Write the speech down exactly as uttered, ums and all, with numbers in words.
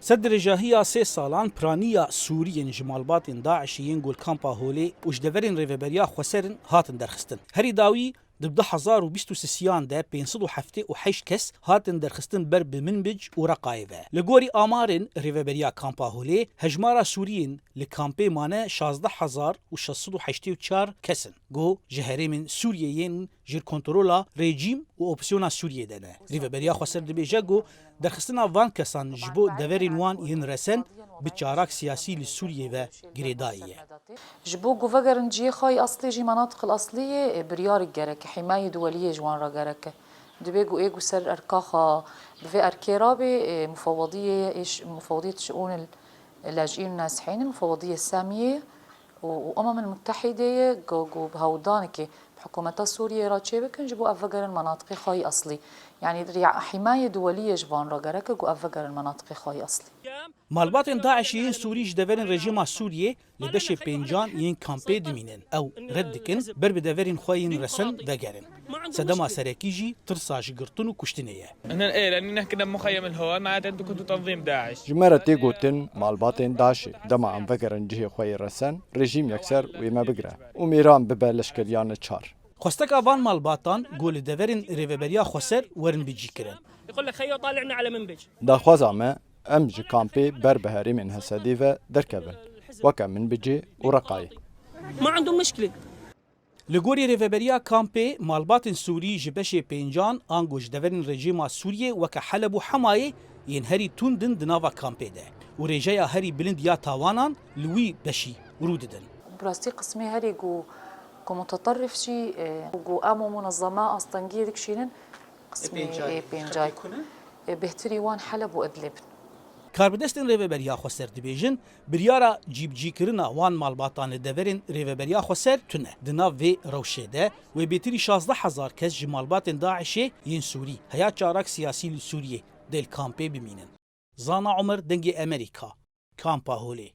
Ser dirêjahiya sê salan piraniya Sûriyên ji malbatên DAIŞê yên ku li kampa Holê û ji deverên Rêveberiya Xweser in hatin derxistin. Herî dawî di du hezar û bîst û sisiyan de pênc sed û heftê û heşt kes hatin derxistin ber bi Minbic û Reqayê ve. Li gorî amarên Rêveberiya Kampa Holê, hejmara Sûriyên li kampê mane şazdeh hezar û şeş sed û heştê û çar kes in, ku ji herêmên Sûriyê yên ji kontrola rejîm û opozîsyona Sûriyê de ne. Rêveberiya Xweser dibêje ku derxistina van kesan ji bo deverên wan yên resen bi çarak siyasî li Sûriyê ve girêdayî ye. Ji bo ku vegerin cihê xwe yê eslî jî, menatiq el eslî yê, e, biryarek gerek e, hîmayê duwelî yê ji wan re gerek e. Divê ku ê ku ser erka xwe bi vê erkê re bê, e, mufewediyê, êş-, mufewediyet şiûn el lacîn û nasihîn, mufewediyê Samiyê û, û Umem el Mutehîdê ye ku, ku bi hewldanekê bi hikûmeta Sûriyê re çêbikin ji bo ev vegerin menatiqê xwe yê eslî. Yanî riya-, hîmayê duwelî yê ji van re gerek e ku ev vegerin menatiqê xwe yê eslî. Malbatên DAIŞê yên Sûrî ji deverên rejîma Sûriyê li beşê pêncan yên kampê dimînin. Ew red dikin ber bi deverên xwe yên resen vegerin. Sedema serekî jî tirsa ji girtin û kuştinê ye. هنا ايه، لاني نحن كنا بمخيم الهون، معناتها انتم كنتوا تنظيم داعش. Ji me re tê gotin, malbatên DAIŞê dema em vegerin cihê xwe yê resen, rejîm yekser wê me bigire û mêran bibe leşkeriya neçar. Xwesteka van malbatan ku li deverên Rêveberiya Xweser werin bicîkirin. يقول لك خيو طالعنا على منبج. Daxwaza me, em ji kampê ber bi herêmên Hesedê ve derkevin, weke Minbicê û Reqayê. ما عندهم مشكلة. Li gorî rêveberiya kampê, malbatên Sûrî ji beşê pêncan ango ji deverên rejîma Sûriyê weke Heleb û Hemayê yên herî tund in di nava kampê de û rêjeya herî bilind ya tawanan li wî beşî rû didin. Bi rastî qismê herî ku, ku muteterrif jî, e, ku em û munezeme astengiyê dikişînin, qismê ê pêncay. Ê pêncay. Xetê ku ne? E, bêhtirî wan Heleb û Idlib. Karbidestên Rêveberiya Xweser dibêjin, biryara cîbicîkirina wan malbatan li deverên Rêveberiya Xweser tune. Di nav vê rewşê de, wê bêtirî şazdeh hezar kes ji malbatên DAIŞê yên Sûrî, heya çarak siyasî li Sûriyê, dê li kampê bimînin. Zana Omer, Dengê Emerîka, Kampa Holê.